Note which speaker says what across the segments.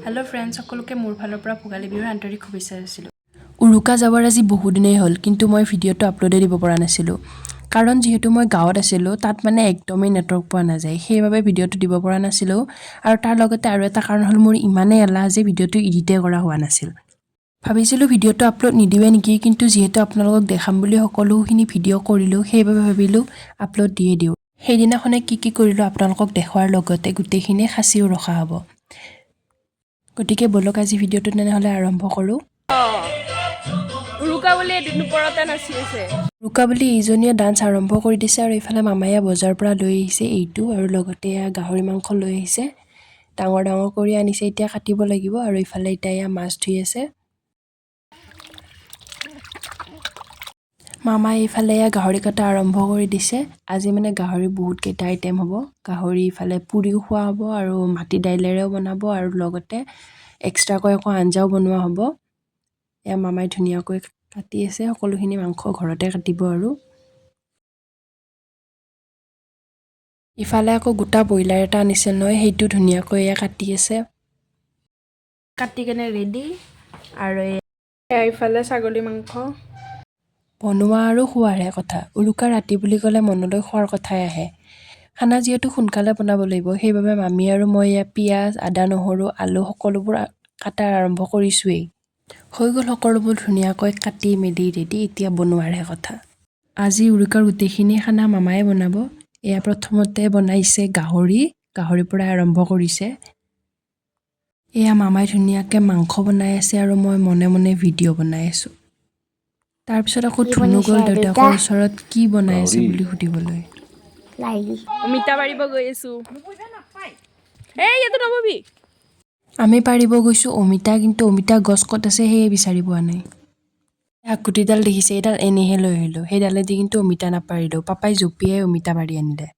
Speaker 1: Hello' friends, সকলোকে মোৰ ফালৰ পৰা ভোগালী বিহুৰ আন্তৰিক শুভেচ্ছা যাচিলোঁ।
Speaker 2: উৰুকা যাবৰ আজি বহুদিনেই হ'ল, কিন্তু মই ভিডিঅ'টো আপলোডেই দিব পৰা নাছিলোঁ, কাৰণ যিহেতু মই গাঁৱত আছিলোঁ, তাত মানে একদমেই নেটৱৰ্ক পোৱা নাযায়। সেইবাবে ভিডিঅ'টো দিব পৰা নাছিলোঁ। আৰু তাৰ লগতে আৰু এটা কাৰণ হ'ল, মোৰ ইমানেই এলাহ যে ভিডিঅ'টো এডিটেই কৰা হোৱা নাছিল। ভাবিছিলোঁ ভিডিঅ'টো আপলোড নিদিওঁৱে নেকি, কিন্তু যিহেতু আপোনালোকক দেখাম বুলি সকলোখিনি ভিডিঅ' কৰিলোঁ, সেইবাবে ভাবিলোঁ আপলোড দিয়ে দিওঁ। সেইদিনাখনে কি কি কৰিলোঁ আপোনালোকক দেখুওৱাৰ লগতে গোটেইখিনি সাঁচিও ৰখা হ'ব। গতিকে ব'লক, আজি ভিডিঅ'টো তেনেহ'লে আৰম্ভ কৰোঁ।
Speaker 1: উৰুকা বুলি এদিন ওপৰতে নাচি আছে।
Speaker 2: উৰুকা বুলি ইজনীয়ে ডান্স আৰম্ভ কৰি দিছে আৰু ইফালে মামায়ে বজাৰৰ পৰা লৈ আহিছে এইটো আৰু লগতে এয়া গাহৰি মাংস লৈ আহিছে। ডাঙৰ ডাঙৰ কৰি আনিছে, এতিয়া কাটিব লাগিব। আৰু ইফালে এতিয়া এয়া মাছ ধুই আছে মামাই। ইফালে এয়া গাহৰি কটা আৰম্ভ কৰি দিছে। আজি মানে গাহৰি বহুত কেইটা আইটেম হ'ব। গাহৰি ইফালে পুৰিও খোৱা হ'ব আৰু মাটি দাইলেৰেও বনাব আৰু লগতে এক্সট্ৰাকৈ আকৌ আঞ্জাও বনোৱা হ'ব। এয়া মামাই ধুনীয়াকৈ কাটি আছে। সকলোখিনি মাংস ঘৰতে কাটিব। আৰু ইফালে আকৌ গোটা ব্ৰইলাৰ এটা আনিছে নহয়, সেইটো ধুনীয়াকৈ এয়া কাটি আছে।
Speaker 1: কাটি কেনে ৰেডি আৰু এয়া ইফালে ছাগলী মাংস।
Speaker 2: বনোৱা আৰু খোৱাৰহে কথা। উৰুকা ৰাতি বুলি ক'লে মনলৈ খোৱাৰ কথাই আহে। খানা যিহেতু সোনকালে বনাব লাগিব, সেইবাবে মামী আৰু মই এয়া পিঁয়াজ, আদা, নহৰু, আলু সকলোবোৰ কটা আৰম্ভ কৰিছোঁৱেই। হৈ গ'ল সকলোবোৰ ধুনীয়াকৈ কাটি মেলি ৰেডি। এতিয়া বনোৱাৰহে কথা। আজি উৰুকাৰ গোটেইখিনি খানা মামায়ে বনাব। এয়া প্ৰথমতে বনাইছে গাহৰি। গাহৰিৰ পৰাই আৰম্ভ কৰিছে। এয়া মামাই ধুনীয়াকৈ মাংস বনাই আছে আৰু মই মনে মনে ভিডিঅ' বনাই আছোঁ। তাৰপিছত আকৌ
Speaker 3: কি
Speaker 2: ধুনু গ'ল
Speaker 3: বনাইছা,
Speaker 2: দেউতাকৰ
Speaker 3: দেউতা?
Speaker 2: ওচৰত কি বনাই আছে
Speaker 4: গাহৰি।
Speaker 2: বুলি সুধিবলৈ।
Speaker 3: লাইলি।
Speaker 1: অমিতা পাৰিব গৈ আছো। এই ইয়াতে নববি।
Speaker 2: আমি পাৰিব গৈছোঁ অমিতা, কিন্তু অমিতা গছ ক'ত আছে সেয়ে বিচাৰি পোৱা নাই। হাকুটিডাল দেখিছে? এইডাল এনেহে লৈ আহিলোঁ। সেইডালেদি কিন্তু অমিতা নাপাৰিলোঁ। পাপাই জঁপিয়াই অমিতা পাৰি আনিলে।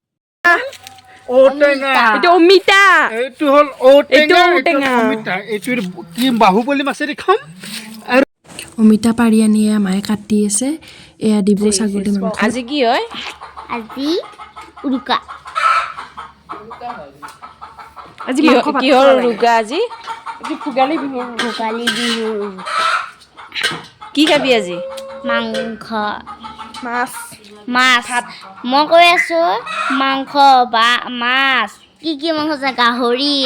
Speaker 5: ঔটেঙা।
Speaker 1: এইটো অমিতা।
Speaker 5: এইটো হ'ল ঔটেঙা।
Speaker 1: এইটো
Speaker 5: এইটো
Speaker 1: ঔটেঙা।
Speaker 5: অমিতা। এইটো কি বাহুবলী মাছেদি খাম।
Speaker 2: অমিতা পাৰি আনি এয়া মায়ে কাটি আছে। এয়া দিব ছাগলী মাংস।
Speaker 1: আজি কি হয়?
Speaker 3: আজি উৰুকা।
Speaker 1: আজি মাংস ভাত।
Speaker 6: কিহৰ উৰুকা আজি?
Speaker 1: আজি ভোগালী বিহুৰ।
Speaker 3: ভোগালী বিহুৰ উৰুকা।
Speaker 6: কি খাবি আজি?
Speaker 3: মাংস।
Speaker 1: মাছ।
Speaker 3: মাছ। মই কৈ আছো, মাংস বা মাছ, কি কি মাংস আছে? গাহৰি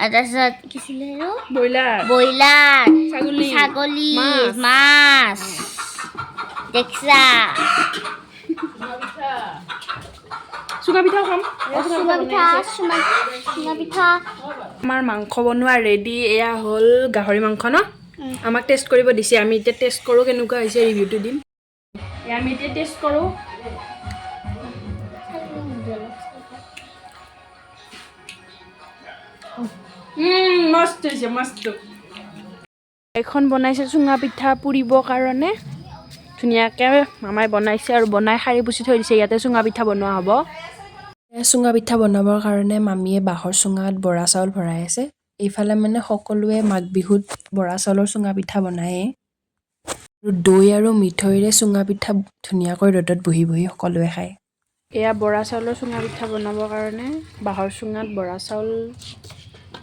Speaker 3: আৰু তাৰপিছত কি আছিলে আৰু?
Speaker 1: ব্ৰইলাৰ।
Speaker 3: ব্ৰইলাৰ।
Speaker 1: ছাগলী।
Speaker 3: ছাগলী।
Speaker 1: মাছ।
Speaker 3: মাছ দেখছা।
Speaker 1: চুঙা পিঠাও খাম।
Speaker 3: চুঙা পিঠা, চুঙা পিঠা।
Speaker 1: আমাৰ মাংস বনোৱা ৰেডি। এয়া হ'ল গাহৰি মাংস ন? আমাক টেষ্ট কৰিব দিছে। আমি এতিয়া টেষ্ট কৰোঁ, কেনেকুৱা হৈছে ৰিভিউটো দিম। এয়া আমি এতিয়া টেষ্ট কৰোঁ। মস্ত হৈছে, মস্ত। এখন বনাইছে চুঙা পিঠা পুৰিবৰ কাৰণে। ধুনীয়াকৈ মামাই বনাইছে আৰু বনাই সাৰি পুচি থৈ দিছে। ইয়াতে চুঙা পিঠা বনোৱা হ'ব।
Speaker 2: এয়া চুঙা পিঠা বনাবৰ কাৰণে মামীয়ে বাঁহৰ চুঙাত বৰা চাউল ভৰাই আছে। এইফালে মানে সকলোৱে মাঘ বিহুত বৰা চাউলৰ চুঙা পিঠা বনায়েই। আৰু দৈ আৰু মিঠৈৰে চুঙা পিঠা ধুনীয়াকৈ ৰ'দত বহি বহি সকলোৱে খায়।
Speaker 1: এয়া বৰা চাউলৰ চুঙা পিঠা বনাবৰ কাৰণে বাঁহৰ চুঙাত বৰা চাউল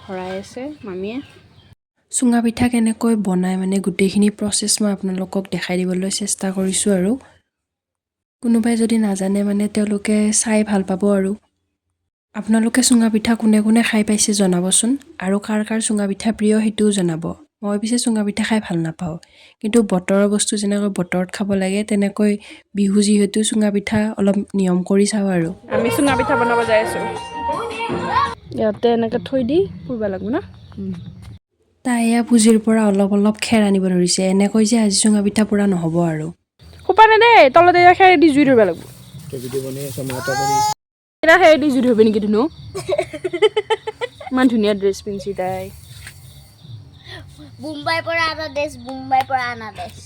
Speaker 1: ভৰাই আছে মামীয়ে।
Speaker 2: চুঙা পিঠা কেনেকৈ বনায় মানে গোটেইখিনি প্ৰচেছ মই আপোনালোকক দেখাই দিবলৈ চেষ্টা কৰিছোঁ। আৰু কোনোবাই যদি নাজানে, মানে তেওঁলোকে চাই ভাল পাব। আৰু আপোনালোকে চুঙা পিঠা কোনে কোনে খাই পাইছে জনাবচোন আৰু কাৰ কাৰ চুঙা পিঠা প্ৰিয় সেইটোও জনাব। মই পিছে চুঙা পিঠা খাই ভাল নাপাওঁ, কিন্তু বতৰৰ বস্তু যেনেকৈ বতৰত খাব লাগে, তেনেকৈ বিহু যিহেতু চুঙা পিঠা অলপ নিয়ম কৰি চাওঁ আৰু।
Speaker 1: আমি চুঙা পিঠা বনাব যাই আছোঁ। ইয়াতে এনেকৈ থৈ দি পুৰিব লাগিব ন?
Speaker 2: তাই এয়া পুঁজিৰ পৰা অলপ অলপ খেৰ আনিব ধৰিছে। এনেকৈ যে আজি চুঙা পিঠা পুৰা নহ'ব আৰু।
Speaker 1: সোপা নে দেই, তলতে এয়া খেৰ দি জুই ধৰিব লাগিব। এতিয়া খেৰ দি জুই ধৰিব নেকি ধুনু? ইমান ধুনীয়া ড্ৰেছ পিন্ধছি তাই।
Speaker 3: বোম্বাইৰ পৰা অনা ড্ৰেছ, বোম্বাইৰ পৰা অনা ড্ৰেছ।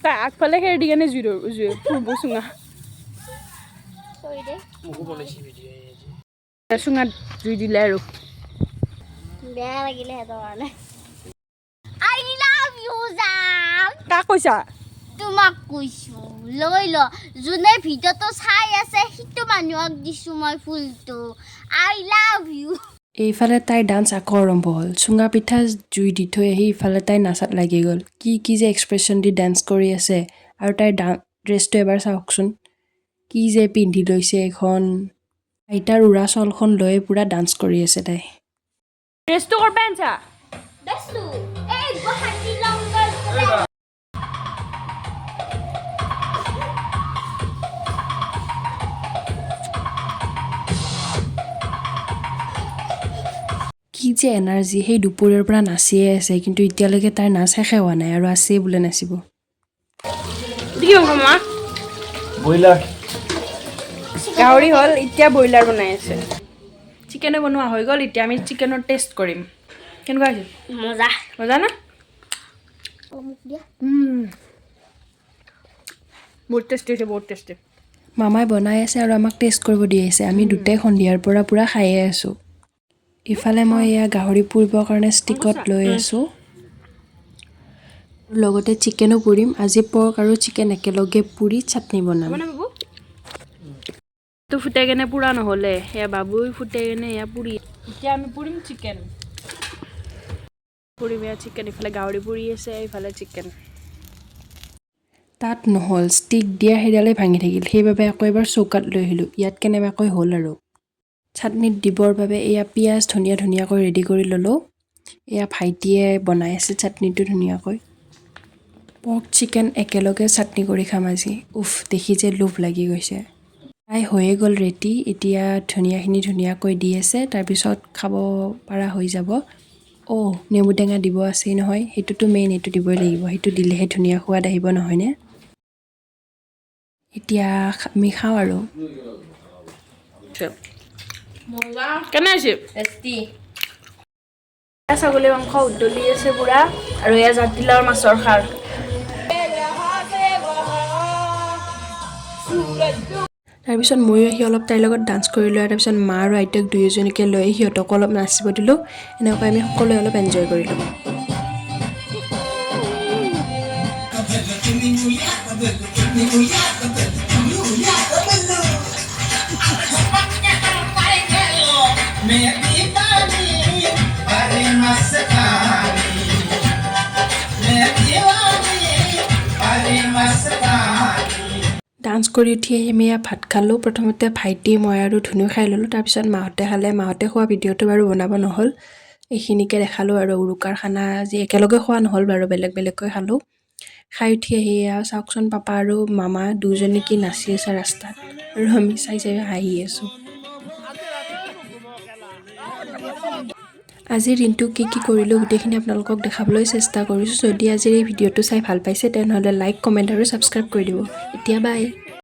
Speaker 1: তাই আগফালে খেৰ দি কেনে জুই ধৰিব, জুই পুৰিব চুঙা।
Speaker 3: চৰি দে।
Speaker 1: চুঙাত জুই দিলে আৰু
Speaker 3: বেয়া লাগিলে সিহঁতৰ কাৰণে। I love you জান।
Speaker 1: কাক কৈছা?
Speaker 3: তোমাক কৈছো, লৈ ল। যোনে ভিডিঅ'টো চাই আছে, সেইটো মানুহক দিছো মই ফুলটো। I love you.
Speaker 2: এইফালে তাইৰ ডান্স আকৌ আৰম্ভ হ'ল। চুঙা পিঠা জুই দি থৈ আহি ইফালে তাই নাচাত লাগি গ'ল। কি কি যে এক্সপ্ৰেশ্যন দি ডান্স কৰি আছে! আৰু তাইৰ ড্ৰেছটো এবাৰ চাওকচোন, কি যে পিন্ধি লৈছে এইখন! আইতাৰ উৰা শ্বলখন লৈ পূৰা ডান্স কৰি আছে তাই।
Speaker 1: ড্ৰেছটো ক'ৰ পৰা আনছা?
Speaker 3: এই গুৱাহাটী লংগৰ।
Speaker 2: কি যে এনাৰ্জি! সেই দুপৰীয়াৰ পৰা নাচিয়ে আছে, কিন্তু এতিয়ালৈকে তাইৰ নাচ শেষে হোৱা নাই আৰু আছেই বোলে নাচিব।
Speaker 1: এইটো কি মাংস মামা?
Speaker 5: ব্ৰইলাৰ।
Speaker 1: গাহৰি হ'ল, এতিয়া ব্ৰইলাৰ বনাই আছে। চিকেনো বনোৱা হৈ গ'ল। এতিয়া আমি চিকেনৰ টেষ্ট কৰিম। কেনেকুৱা হৈছে?
Speaker 3: মজা।
Speaker 1: মজা না?
Speaker 3: মোক দিয়া।
Speaker 1: বহুত টেষ্টি হৈছে, বহুত টেষ্টি।
Speaker 2: মামাই বনাই আছে আৰু আমাক টেষ্ট কৰিব দি আছে। আমি দুটাই সন্ধিয়াৰ পৰা পূৰা খায়ে আছোঁ। ইফালে মই এয়া গাহৰি পুৰিবৰ কাৰণে ষ্টিকত লৈ আছোঁ, লগতে চিকেনো পুৰিম। আজি পৰ্ক আৰু চিকেন একেলগে পুৰি চাটনি বনাম।
Speaker 1: মানে বাবু তো ফুটাই কেনে পুৰা নহ'লে, সেয়া বাবুই ফুটাই কেনে এয়া পুৰি। এতিয়া আমি পুৰিম চিকেন, পুৰিম এয়া চিকেন। ইফালে গাহৰি পুৰি আছে, ইফালে চিকেন।
Speaker 2: তাত নহ'ল, ষ্টিক দিয়া সেইডালেই ভাঙি থাকিল। সেইবাবে আকৌ এবাৰ চৌকাত লৈ আহিলোঁ। ইয়াত কেনেবাকৈ হ'ল। আৰু চাটনিত দিবৰ বাবে এয়া পিঁয়াজ ধনিয়া ধুনীয়াকৈ ৰেডি কৰি ল'লোঁ। এয়া ভাইটিয়ে বনাই আছে চাটনিটো ধুনীয়াকৈ। পৰ্ক চিকেন একেলগে চাটনি কৰি খাম আজি। উফ, দেখি যে লোভ লাগি গৈছে। প্ৰায় হৈয়ে গ'ল ৰেডি। এতিয়া ধনিয়াখিনি ধুনীয়াকৈ দি আছে, তাৰপিছত খাব পৰা হৈ যাব। অ' নেমু টেঙা দিব আছেই নহয়, সেইটোতো মেইন, সেইটো দিবই লাগিব। সেইটো দিলেহে ধুনীয়া সোৱাদ আহিব, নহয়নে? এতিয়া আমি খাওঁ আৰু।
Speaker 1: কেনে হৈছে?
Speaker 6: টেষ্টি।
Speaker 1: ছাগলী মাংস উতলি আছে পুৰা আৰু এয়া জাতিলাওৰ মাছৰ খাৰ।
Speaker 2: তাৰপিছত ময়ো আহি অলপ তাইৰ লগত ডান্স কৰিলোঁ আৰু তাৰপিছত মা আৰু আইতাক দুয়োজনীকে লৈ সিহঁতকো অলপ নাচিব দিলোঁ। এনেকৈ আমি সকলোৱে অলপ এনজয় কৰিলোঁ। ডান্স কৰি উঠি আহি আমি ইয়াত ভাত খালোঁ। প্ৰথমতে ভাইটি, মই আৰু ধুনু খাই ল'লোঁ। তাৰপিছত মাহঁতে খালে। মাহঁতে খোৱা ভিডিঅ'টো বাৰু বনাব নহ'ল, এইখিনিকে দেখালোঁ। আৰু উৰুকাৰ খানা আজি একেলগে খোৱা নহ'ল বাৰু, বেলেগ বেলেগকৈ খালোঁ। খাই উঠি আহি এয়া চাওকচোন, পাপা আৰু মামা দুজনী কি নাচি আছে ৰাস্তাত আৰু আমি চাই চাই হাঁহি আছোঁ। আজিৰ দিনটো কি কি কৰিলোঁ, গোটেইখিনি আপোনালোকক দেখাবলৈ চেষ্টা কৰিছোঁ। যদি আজিৰ এই ভিডিঅ'টো চাই ভাল পাইছে, তেনেহ'লে লাইক, কমেণ্ট আৰু ছাবস্ক্ৰাইব কৰি দিব। এতিয়া বাই।